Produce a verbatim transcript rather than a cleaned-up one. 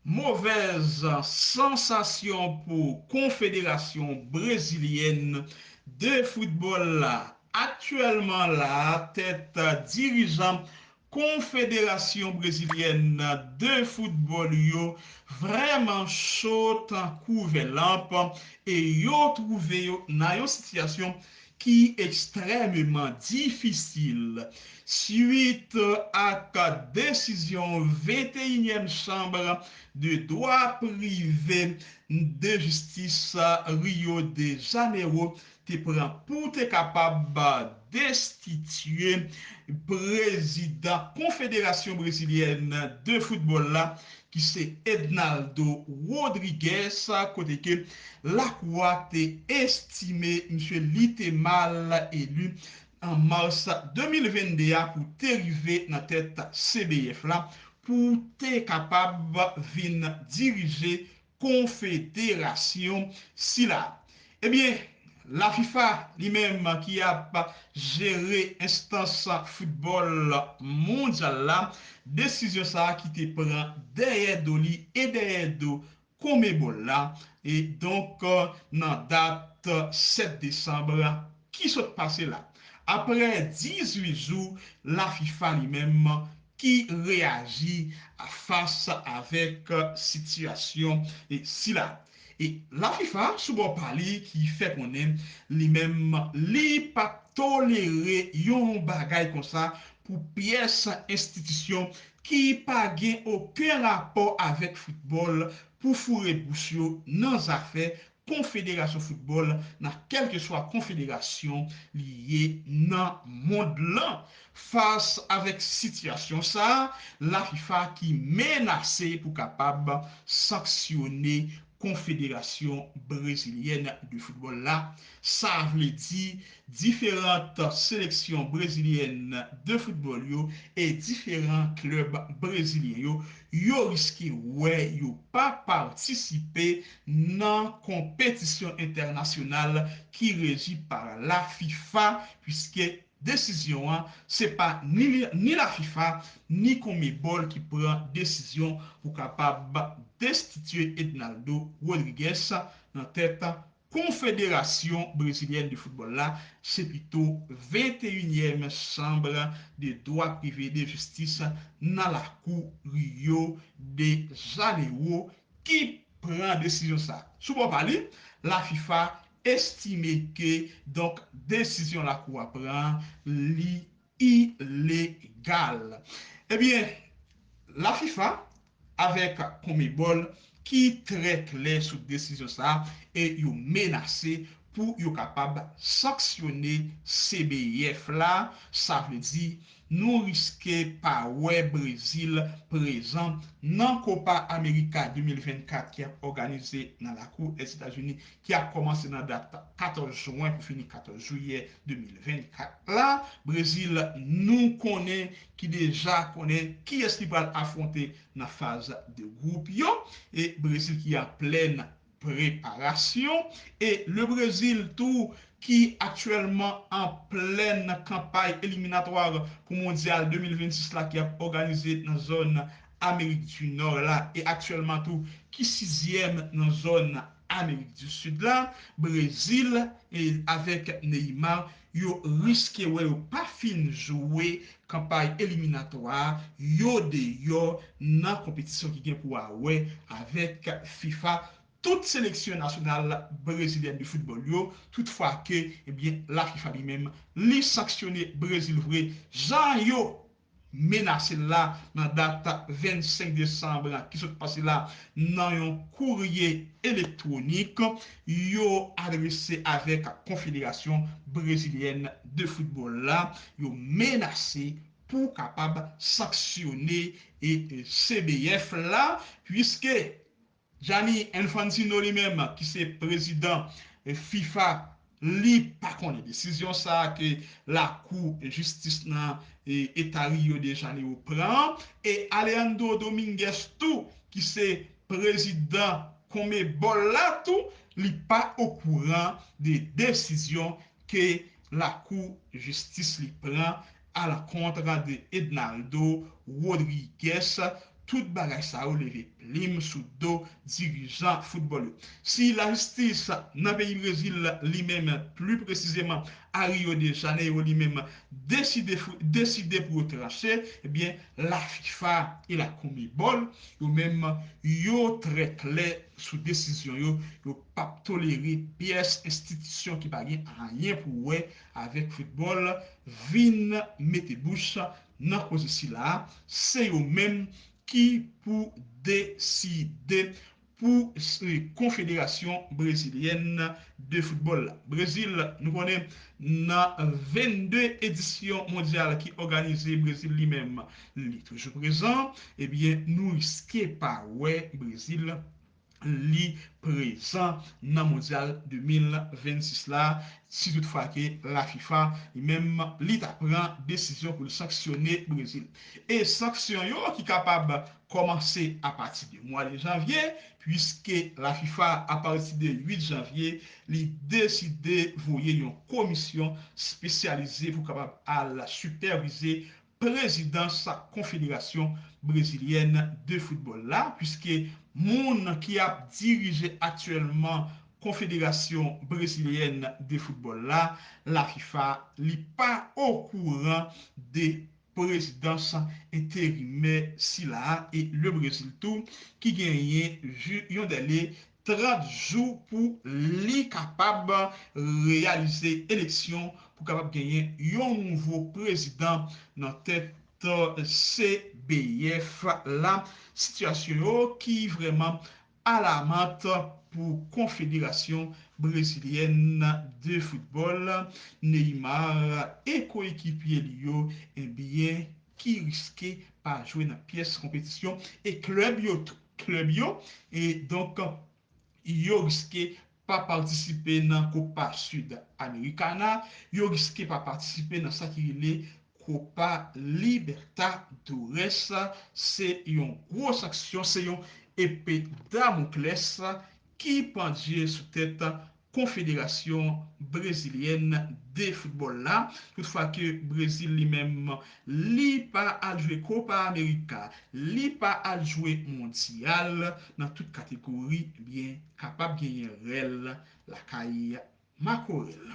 Movèz sansasyon pou Konfederasyon Brezilyèn de Foutbòl la. Aktyèlman la, tèt dirijan Konfederasyon Brezilyèn de Foutbòl yo vrèman cho tankou vè lanp e yo twouve yo nan yon sitiyasyon ki ekstrèmeman difisil swit ak desizyon venteyinyèm chanb de dwa prive de jistis Rio de Janeiro te pran pou te kapab destitye prezidan Konfederasyon Brezilyèn de Foutbòl la, ki se Ednaldo Rodrigues, kote ke lakou a te estime misye li te mal eli an mas de mil vennde a pou te rive nan tèt C B F la pou te kapab vin dirije konfederasyon sila. Ebyen, la fifa li menm ki ap jere enstans foutbòl mondyal la, desizyon sa a ki te pran dèyè do li e dèyè do Conmebol la, e donk nan dat sèt desanm ki sot pase la. Aprè dizuit jou, la fifa li menm ki reyaji fas avèk sitiyasyon sila. E la fifa, sou bò pa li, ki fè konnen li menm li p ap tolere yon bagay konsa pou pyès enstitisyon ki pa gen okenn rapò avèk foutbòl pou foure bouch yo nan zafè konfederasyon foutbòl nan kèlkeswa konfederasyon li ye nan mond lan. Fas avèk sitiyasyon sa a, la fifa ki menase pou kapab sanksyone Konfederasyon Brezilyèn de Foutbòl la. Sa vle di diferan seleksyon brezilyèn de foutbòl yo e diferan klèb brezilyen yo, yo riske wè yo pa patisipe nan konpetisyon entènasyonal ki reji pa la fifa, piske desizyon an, se pa ni, ni la fifa, ni Conmebol ki pran desizyon pou kapab destitye Ednaldo Rodrigues nan tèt konfederasyon brezilyèn de foutbòl la, se pito venteyinyèm chanb de dwa prive de jistis nan lakou Rio de Janeiro ki pran desizyon sa. Sou bò pa li, la fifa estime ke donk desizyon lakou a pran li ilegal. Ebyen, la fifa avèk Conmebol ki trè klè sou desizyon sa a e yo menase pou yo kapab sanksyone C B F la, sa vle di nou riske pa wè Brezil prezan nan Copa America de mil vennkat ki ap òganize nan lakou Èzetazini, ki ap kòmanse nan dat katòz jen pou fini katòz jiyè de mil vennkat la. Brezil, nou konnen, ki deja konnen kiyès li pral afwonte nan faz de gwoup yo. E Brezil ki an plèn preparasyon. E le Brezil tou ki aktyèlman an plèn kanpay eliminatwa pou mondyal de mil vennsis la ki ap òganize nan zòn Amerik di Nò la e aktyèlman tou ki sizyèm nan zòn Amerik di Sid la, Brezil e avèk Neymar, yo riske wè yo pa fin jwe kanpay eliminatwa a, yo deyò nan konpetisyon ki gen pou a wè avèk fifa tout seleksyon nasyonal brezilyèn de foutbòl yo, toutfwa ke, ebyen, la fifa li menm, li sanksyone Brezil vre, jan yo menase l la nan dat vennsenk desanm ki sot pase la nan yon kourye elektwonik yo adrese avèk Konfederasyon Brezilyèn de Foutbòl la, yo menase pou kapab sanksyone e, e, C B F la, piske Gianni Infantino li menm, ki se prezidan fifa, li pa konnen desizyon sa a ke lakou jistis nan eta Rio de Janeiro pran, e Alejandro Domingues tou, ki se prezidan Conmebol la tou, li pa okouran de desizyon ke lakou jistis li pran alakontra de Ednaldo Rodrigues, tout bagay sa yo leve plim sou do dirijan foutbòl yo. Si lajistis nan peyi Brezil li menm, pli presizeman a Rio de Janeiro li menm, deside, deside pou yo tranche, ebyen, la FIFA e la Conmebol, yo menm, yo trè klè sou desizyon yo, yo p ap tolere pyès enstitisyon ki pa gen anyen pou wè avèk foutbòl vin mete bouch nan koze sila a. Se yo menm ki pou deside pou Konfederasyon Brezilyèn de Foutbòl la. Brezil, nou konnen, nan vennde edisyon mondyal ki òganize, Brezil li menm, li toujou prezan, ebyen, nou riske pa wè Brezil li prezan nan mondyal de mil vennsis la, si toutfwa ke la FIFA li menm li ta pran desizyon pou l sanksyone Brezil. E sanksyon yo ki kapab kòmanse apati de mwa de janvye, puiske la FIFA, apati de uit janvye, li deside voye yon komisyon espesyalize pou kapab al sipèvize prezidans Konfederasyon Brezilyèn de Foutbòl la, puiske moun ki ap dirije aktyèlman Konfederasyon Brezilyèn de Foutbòl la, la FIFA, li pa okouran de prezidans enterimè sila a, e le Brezil tou, ki genyen ju-, yon dèle trant jou pou li kapab reyalize eleksyon, pou kapab genyen yon nouvo prezidan nan tèt C B F la. Sitiyasyon yo ki vrèman alamant pou Konfederasyon Brezilyèn de Foutbòl. Neymar e koyekipye li yo, ebyen, ki riske pa jwe nan pyès konpetisyon, e klèb yo tou, klèb yo, e donk, yo riske pa patisipe nan Copa Sud Americana, yo riske pa patisipe nan sa ki rele Copa Libertadores. Se yon gwo sanksyon, se yon epe Damoclès ki pandye sou tèt Konfederasyon Brezilyèn de Foutbòl la. Toutfwa ke Brezil li menm, li pa al jwe Copa America, li pa al jwe mondyal nan tout kategori, ebyen, kapab genyen rèl lakay makorèl.